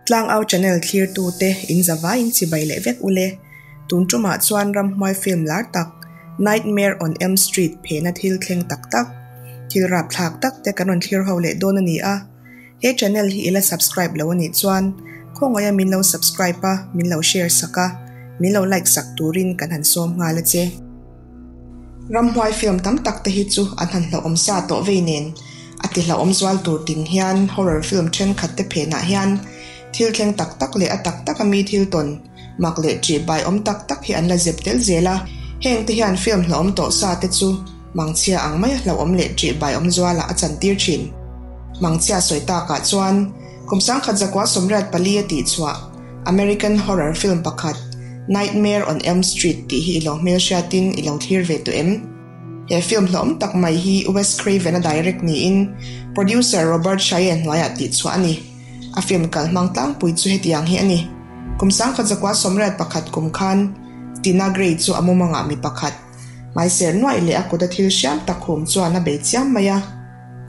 Tlangau channel thlirtute in zavaiin chibai leh vek ule. Tun tumah chuan ramhmuai film lar tak Nightmare on Elm Street phena thil thleng tak tak, thil rapthlak tak te kan rawn thlir ho leh dawn a ni a. He channel hi ila subscribe lo anih chuan khawngaih a min lo subscribe a, min lo share sak a, min lo like sak turin kan han sawm nghal a che. Ramhuai film tam tak te hi chu an han hlauhawm sa tawh vei nen a ti hlauhawm zual tur tin hian horror film thenkhat te phenah hian thil thleng tak tak leh a tak tak a mi thil tawn mak leh ṭih bai awm tak tak hi an la zep tel zel a, heng te hian film hlauhawm tawh sa te chu Mangchhia ang maia hlauhawm leh ṭih baiawm zualah a chantir ṭhin. Mangchhia sawi takah chuan kum 1984 a tihchhuah American horror film pakhat Nightmare on Elm Street tih hi i lo hmelhriatin i lo thlir ve tawh em? He film hlauhawm tak mai hi Wes Craven a direct niin producer Robert Shaye hnuaiah tihchhuah a ni. A film kalhmang tlangpui chu hetiang hi a ni. Kum 1981 kum khan Tina Gray chu a mumangah mi pakhat, Hmaiser nuaih leh a kuta thil hriam tak hum chuan a bei chiam mai a.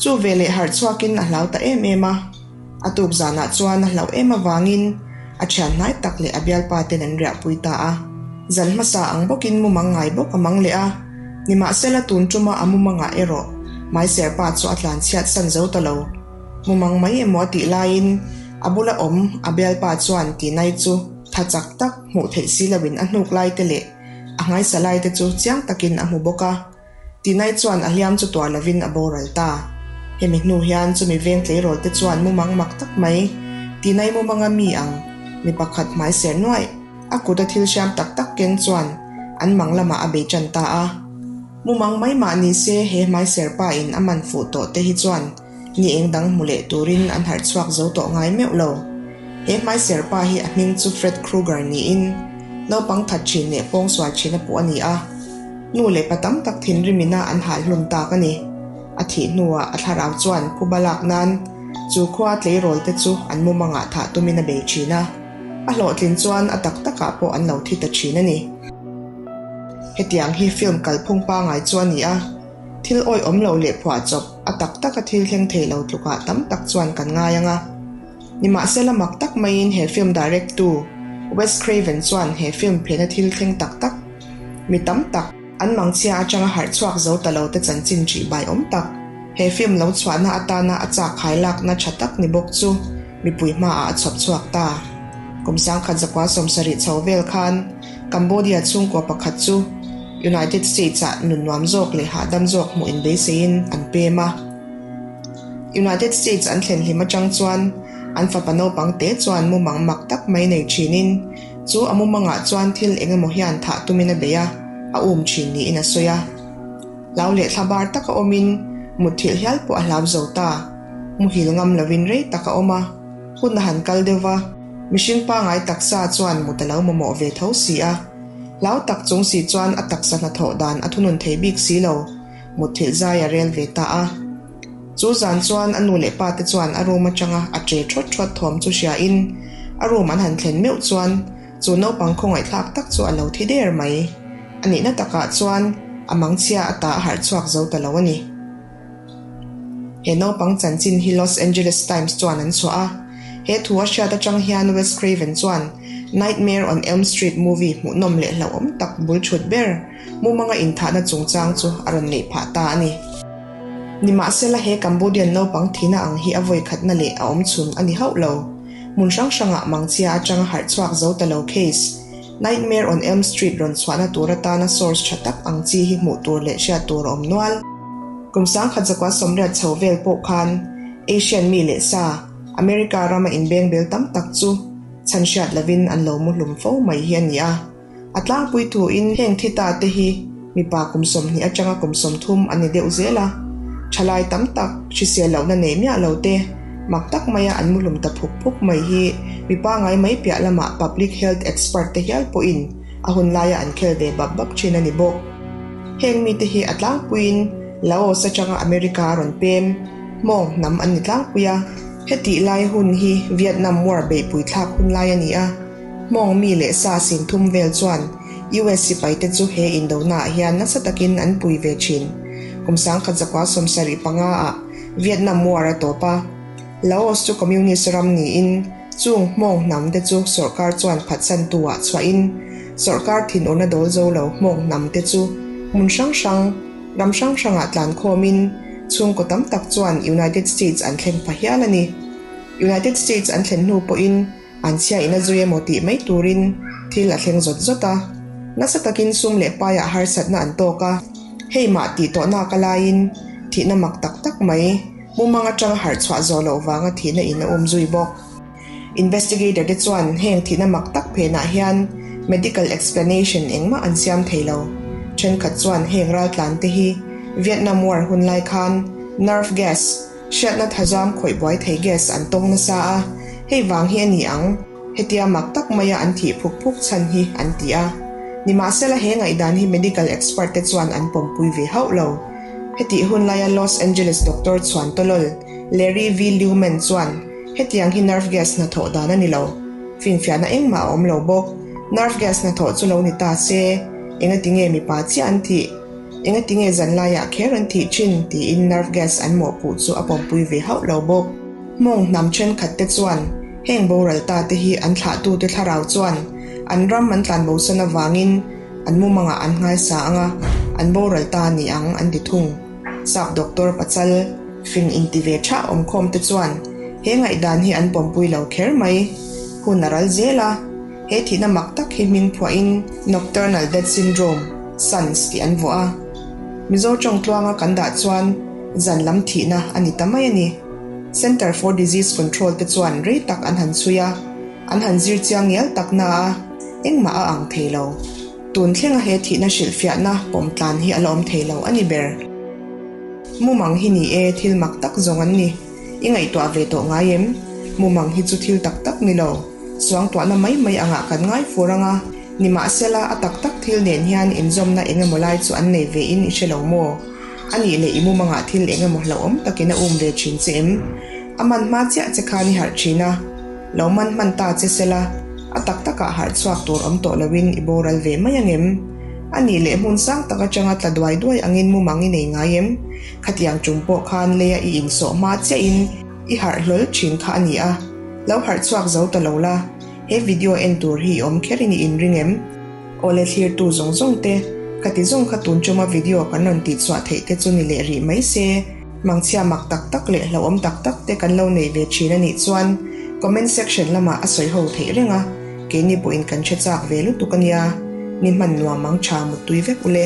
Chu veleh harh chhuakin a hlau ta em em a. A tuk zanah chuan a hlauh em avangin a thian hnai tak leh a bialpa ten an riahpui ta a. Zan hmasa ang bawkin mumang ngai bawk a mang leh a. Nimahsela tun tuma a mumangah erawh hmaiser pa chu a tlan chhiat san zo ta lo. Mumang mai emaw a tih laiin a bula awm a bialpa chuan Tinai chu tha chak tak hmuh theih si loin a hnuk lai te leh A ngaisa lai te chu chiang takin a hmu bawk a, Tinai chuan a hliam chu tuar lovin a boral ta. Hemi hnu hian chumi veng tleirawl te chuan mumang mak tak mai, Tinai mumanga mi ang, mi pakhat hmai ser nuaih, a kut a thil hriam tak tak keng chuan an mang lamah a bei tan ta a. Mumang mai mah ni se he hmai ser pa in a man fuh tawh te hi chuan ni eng dang hmu leh turin an harh chhuak zo tawh ngai meuh lo. He hmaiser pa hi a hming chu Fred Krueger niin naupang that thin leh pawngsual thin a puh a ni a. Nu leh pa tam tak thinrimina an hal hlum tak a ni. A thih hnuah a thlarau chuan phuba lak nan chu khua tleirawl te chu an mumangah thah tumin a bei thin a. A hlawhtlin chuan a tak takah pawh an lo thi ta thin a ni. Hetiang hi film kalphung pangai chu a ni a. Thil awihawm lo leh phuahchawp, a tak taka thil thleng thei lo tlukah tam tak chuan kan ngai ang a. Nimahsela mak tak maiin he film direct tu Wes Craven chuan he film phena thil thleng tak tak, mi tam tak, an mangchhia atanga harh chhuak zo ta lo te chanchin ṭih baiawm tak, he film lo chhuahna atana a chak hailakna ṭha tak ni bawk chu mipui hmaah a chhawp chhuak ta. Kum 1970 chho vel khan Cambodia chhungkua pakhat chu United States-ah nun nuam zawk leh hahdam zawk hmuh inbeiseiin an pem a. United States an thlen hlim atang chuan an fapa naupang te chuan mumang mak tak mai nei thinin chu a mumangah chuan thil eng emaw hian thah tumin a bei a, a um thin niin a sawi a. Hlau leh thla bar taka awmin mutthilh hial pawh a hlau zo ta. Muhil ngam lovin rei tak a awm a, hun a han kal deuh va, mihring pangai taksa chuan mut a lo mamawh ve tho si a. Hlau tak chung si chuan a taksa hnathawh dan a thunun thei bik si lo, mutthilh zai a rel ve ta a. Chu zan chuan a nu leh pa te chuan a room atanga a che thawt thawt thawm chu hriain a room an han thlen meuh chuan chu naupang khawngaihthlak tak chu a lo thi der mai. A nihna takah chuan a mangchhia a ta a harh chhuak zo ta lo a ni. He naupang chanchin hi Los Angeles Times chuan an chhuah a. He thu a hriat atang hian Wes Craven chuan Nightmare on Elm Street movie hmuhnawm leh hlauhawm tak bul thut ber mumanga inthahna chungchang chu a rawn neih phah ta a ni. Nimahsela he Cambodian naupang thihna ang hi a vawi khatna leh a awm chhun a ni hauh lo. Hmun hrang hrangah mangchhia atanga harh chhuak zo ta lo case Nightmare on Elm Street rawn chhuahna tur atana source tha tak ang chi hi hmuh tur leh hriat tur a awm nual. Kum 1980 chho vel pawh khan Asian mi leh sa, America rama inbeng bel tam tak chu chhan hriat lovin an lo mu hlum fo mai hi a ni a. A tlangpui thuin heng thi ta te hi mipa kum 20 atanga kum 30 an ni deuh zel a. Thalai tam tak hrisel lohna nei miah lo te mak tak maia an mu hlum ta phuk phuk mai hi mi pangai mai piah lamah public health expert te hial pawhin a hun laia an khel ve bap bap thin a ni bawk. Heng mite hi a tlangpuiin Laos atanga America a rawn pem hmawng hnam an ni tlangpui a. Hetih lai hun hi Vietnam War beihpui thlak hun lai a ni a. Hmawng mi leh sa sin thum vel chuan US sipai te chu he indona ah hian nasa takin an pui ve thin. Kum 1975 ah Vietnam War a tawp a. Laos chu Communist ram niin Chung Hmawng hnam te chu sawrkar chuan phatsantu ah chhuahin sawrkar thinurna dawl zo lo Hmawng hnam te chu hmun hrang hrang, ram hrang hrangah tlan khawmin chhungkaw tam tak chuan United States an thleng pha hial a ni. United States an thlen hnu pawhin an chhia in a zui emaw tih mai turin thil a thleng zawt zawt a. Nasa takin sum leh paiah harsatna an tawk a, hei mah tih tawh nak a laiin thihna mak tak tak mai mumang atanga harh chhuah zawh loh vanga thihna in a um zui bawk. Investigator te chuan heng thihna mak tak phenah hian medical explanation engmah an siam thei lo. Thenkhat chuan heng raltlan te hi Vietnam War hun lai khan nerve gas, Hriatna thazam khawih buai thei gas an tawng nasa a, hei vang hi a ni ang, hetia mak tak maia an thih phuk phuk chhan hi an ti a. Nimahsela he ngaihdan hi medical expert te chuan an pawmpui ve hauh lo. Hetih hun laia Los Angeles doctor chhuan tawlawl Larry V. Lewman chuan hetiang hi nerve gas hnathawh dan a ni lo. Finfiahna engmah a awm lo bawk. Nerve gas hnathawh chu lo ni ta se, engatinge mipa chiah an thih? Engati nge zan laiah kher an thih thin? tiin nerve gas an mawhpuh chu a pawmpui ve hauh lo bawk. Hmawng hnam thenkhat te chuan heng boral ta te hi an thlahtute thlarau chuan an ram an tlanbosan avangin an mumangah an nghaisa ang a, an boral ta ni ang an ti thung. Sap doctor pachal fing inti ve tha awmkhawm te chuan he ngaihdan hi an pawmpui lo kher mai. Hun a ral zel a. He thihna mak tak hi hming phuahin Nocturnal Death Syndrome, SUNS, tih an vuah a. Mizo tawng tluanga kan dah chuan zan lam thihna a ni ta mai a ni. Centre for Disease Control te chuan rei tak an han chhui a, an han zir chiang ngial tak na a, engmah a ang thei lo. Tun thlenga he thihna hrilhfiahna pawm tlan hi a la awm thei lo a ni ber. Mumang hi ni e, thil mak tak zawng an ni. I ngaihtuah ve tawh ngai em? Mumang hi chu thil tak tak ni lo. Suangtuahna mai mai angah kan ngai fur ang a, nimahsela a tak tak thil nen hian inzawmna eng emaw lai chu an nei ve in i hre lo maw? A nih leh i mumangah thil eng emaw hlauhawm takin a um ve thin che em? A man hma chiah che khan i harh thin a, lo man hman ta che sela a tak takah harh chhuak tur awm tawh loin i boral ve mai ang em? A nih leh hmun sang tak atanga tla duai duai angin mumang i nei ngai em? Khatiang tum pawh khan leia i insawh hma chiahin i harh hlawl thin kha a ni a, lo harh chhuak zo ta lo la, he video en tur hi i awm kherin i inring em? Awle thlirtu zawng zawng te, khati zawng kha tun chuma video kan rawn tih chhuah theih te chu ni leh rih mai se, mangchhia mak tak tak leh hlauhawm tak tak te kan lo nei ve thin a nih chuan comment section lamah a sawi ho theih reng a, keini pawhin kan hre chak ve lutuk a nia, ni hman nuam ang tha muttui vek ule.